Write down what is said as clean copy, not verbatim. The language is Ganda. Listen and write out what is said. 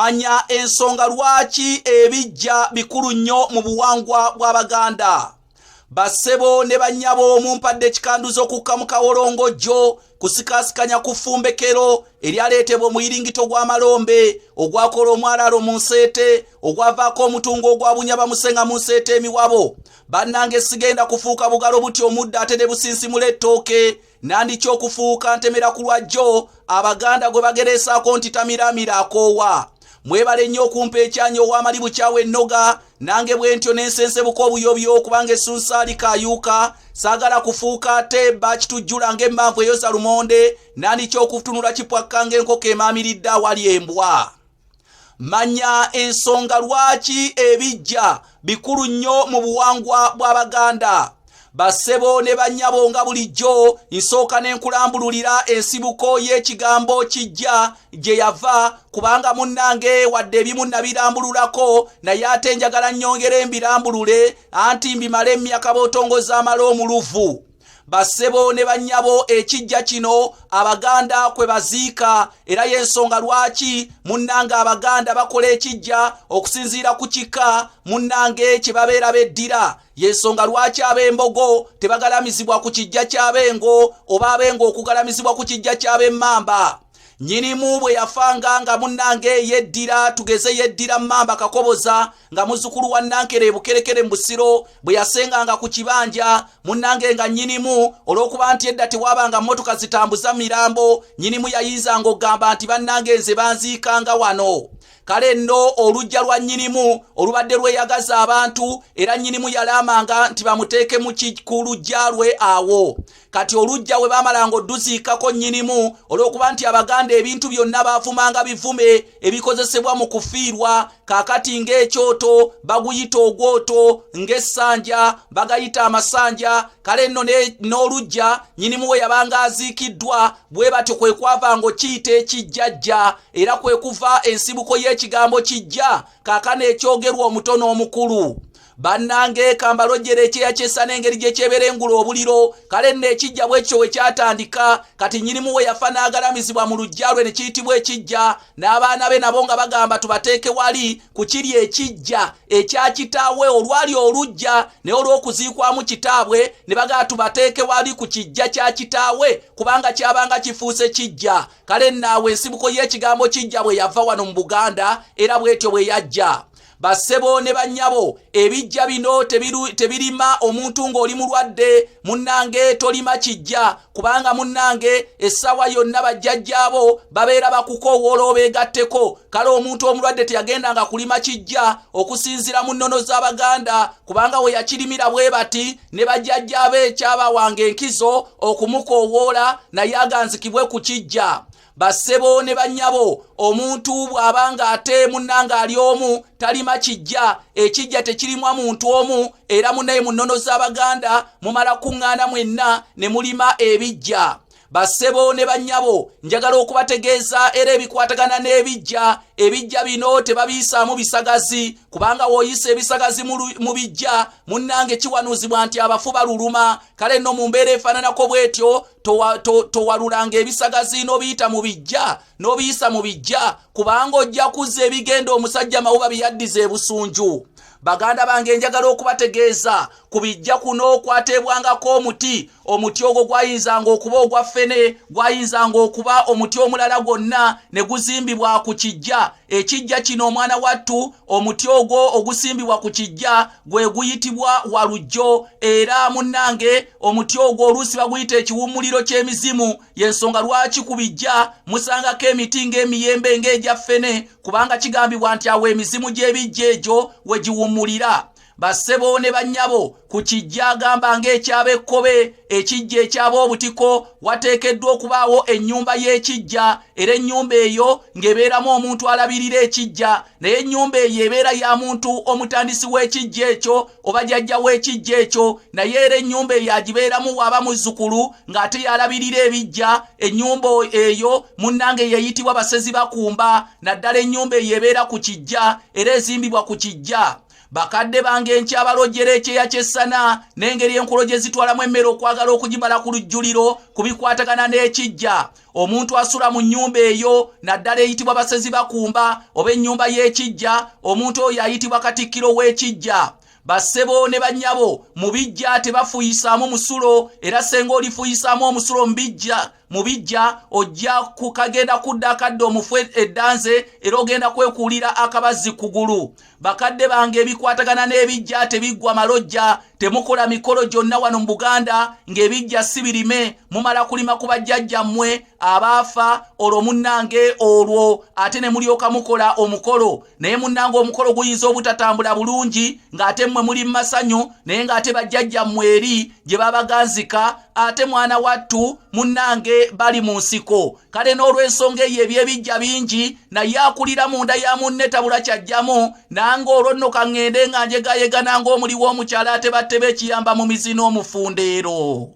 Manya ensonga lwaki ebijja bikulu nnyo mu buwangwa bw'Abaganda. Bassebo ne bannyabo, mumpadde ekikanduzo okukka mu kawolongojjo kusikaasikanya ku ffumbekero eryaleetebwa omuyiringito gw'amalombe ogwakola omwalaalo mu nseete ogwavaako omutungo ogwabunya bamusenga mu nseete emiwabo. Bannange, sigenda kufuuka bugalo buti omuddo ate ne businsimula ettooke. Nandiki okufuuka ntemera ku lwajjo Abaganda gwe bagereesaako nti tamiramira akoowa. Mwebale nnyo okumpa ekyanya ow'amali bukyawa ennoga, nange bwe ntyo n'ensensebuka obuyobyo kubanga essunsaali kaayuuka. Saagala kufuuka ate bakitujjula ng'emmanvu eyoza lumonde. Nandiki okutunula kipwakka ng'enkoko emaamiridde awali embwa. Manya ensonga lwaki ebijja bikulu nnyo mu buwangwa bw'Abaganda. Bassebo ne bannyabo, nga bulijjo nsooka ne nkulambululira ensibuko y'ekigambo kijja gye yava, kubanga munnange wadde ebimu nabirambululako, naye ate njagala nnyongere mbirambulule anti mbimale emyaka bootongoza amala omuluvu. Bassebo ne bannyabo, ekijja kino Abaganda kwe baziika, era y'ensonga lwaki munnange Abaganda bakola ekijja okusinziira ku kika munnange kye babeera beddira. Y'ensonga lwaki ab'embogo tebagalamizibwa ku kijja ky'abengo oba abengo okugalamizibwa ku kijja ky'ab'emmamba. Nnyinimu bwe yafanga nga munnange yeddira, tugeze yeddira Mmamba Kakoboza nga muzzukulu wa Nankere Ebukerekere mu Busiro, bwe yasenganga ku kibanja munnange nga nnyinimu, olw'okuba nti edda tewaabanga mmotoka zitambuza mirambo, nnyinimu yayinzanga okugamba nti bannange nze banziikanga wano. Kale nno oluggya lwa nnyinimu olubadde lweyagaza abantu, era nnyinimu yalaamanga nti bamuteeke ku luggya lwe awo. Kati oluggya we baamalanga odduziikako nnyinimu, olw'okuba nti Abaganda ebintu byonna baavumanga bivume ebikozesebwa mu kufiirwa, kaakati ng'ekyoto baguyita ogwoto, ng'essanja bagayita amasanja, kale nno n'oluggya nnyinimu we yabanga aziikiddwa bwe batyo kwe kwavanga okiyita ekijjajja, era kwe kuva ensibuko y'ekigambo kijja kaakano ekyogerwa omuto n'omukulu. Bannange, kambalojjera ekyeya kyessa n'engeri gye kyeberengula obuliro. Kale nno ekijja bwekyo we kyatandika. Kati nnyinimu we yafa n'agalamizibwa mu luggya lwe ne kiyitibwa ekijja, n'abaana be nabo nga bagamba tubateeke wali ku kiri ekijja ekya kitaawe olwali oluggya, naye olw'okuziikwamu kitaabwe ne bagamba tubateeke wali ku kijja kya kitaawe kubanga kyabanga kifuuse kijja. Kale naawe ensibuko y'ekigambo kijja bwe yava wano mu Buganda, era bwetyo bwe yajja. Bassebo ne bannyabo, ebijja bino tebirima omuntu ng'oli mulwadde. Munnange, tolima kijja kubanga munnange essaawa yonna bajjajjaabo babeera bakukoowoola obeegatteko. Kale omuntu omulwadde teyagendanga kulima kijja okusinziira mu nnono z'Abaganda, kubanga we yakirimira bwe bati ne bajjajjaabe ekyabawanga enkizo okumukoowoola naye aganzikibwe ku kijja. Bassebo ne bannyabo, omuntu bw'aba nga ate munnange ali omu talima kijja. Ekijja tekirimwa muntu omu, era munnaye mu nnono z'Abaganda mumala kuŋŋaana mwenna ne mulima ebijja. Bassebo ne bannyabo, njagala okubategeeza era ebikwatagana n'ebijja. Ebijja bino tebabiyisaamu bisagazi, kubanga w'oyisa ebisagazi mu bijja munnange kiwanuuzibwa nti abafu baluluma. Kale nno mu mbeera efaananako bw'etyo towalulanga ebisagazi n'obiyita mu bijja n'obiyisa mu bijja, kubanga ojja kuzza ebigenda omusajja Mawuba biyaddiza ebusunju. Baganda bange, njagala okubategeeza ku bijja kuno kwateebwangako omuti. Omuti ogwo gwayinzanga okuba ogwa ffene, gwayinzanga okuba omuti omulala gwonna, ne guzimbibwa ku kijja. Ekijja kino omwana wattu, omuti ogwo ogusimbibwa ku kijja gwe guyitibwa walujjo, era munnange omuti ogwo oluusi baguyita ekiwummuliro ky'emizimu. Y'ensonga lwaki ku bijja musangako emiti ng'emiyembe, ng'egya ffene, kubanga kigambibwa nti awo emizimu gy'ebijja egyo we giwummulira. Bassebo ne bannyabo, ku kijja agamba ng'ekyabekkobe, ekijja ekyab'obutiko, wateekeddwa okubaawo ennyumba y'ekijja, era ennyumba eyo ng'ebeeramu omuntu alabirira ekijja. Naye ennyumba eyo ebeera ya muntu omutandisi w'ekijja ekyo oba jjajja w'ekijja ekyo, naye era ennyumba eyo agibeeramu waaba muzzukulu ng'ate yalabirira ebijja. Ennyumba eyo munnange yeeyitibwa basezi bakumba. Naddala ennyumba eyo ebeera ku kijja era ezimbibwa ku kijja. Bakadde bange, nkyabalojjera ekyeya ky'essana n'engeri enkulo gye zitwalamu emmere okwagala okugimala ku lujjuliro ku bikwatagana n'ekijja. Omuntu asula mu nnyumba eyo, naddala eyitibwa basezi bakumba oba ennyumba y'ekijja, omuntu oyo ayitibwa katikkiro w'ekijja. Bassebo ne bannyabo, mu bijja tebafuuyisaamu musulo, era senga olifuuyisaamu omusulo mu bijja ojja kukagenda kudda akadde omufu eddanze, era ogenda kwekuulira akabazzi kugulu. Bakadde bange, ebikwatagana n'ebijja tebiggwa malojja. Temukola mikolo gyonna wano mu Buganda ng'ebijja si birime. Mumala kulima ku bajjajjammwe abaafa, olwo munnange olwo ate ne mulyoka mukola omukolo. Naye munnange, omukolo guyinza obutatambula bulungi ng'ate mmwe muli mu masanyu, naye ng'ate bajjajjammwe eri gye babaganzika, ate mwana wattu munnange bali mu nsiko. Kale n'olw'ensonga eyo, ebyebijja bingi, naye akulira munda ya munne tabula kyajjamu. Nange olwo nno kaŋŋende nga njegayegana ng'omuli w'omukyala ate batteba ekiyamba mu mizino omufundeero.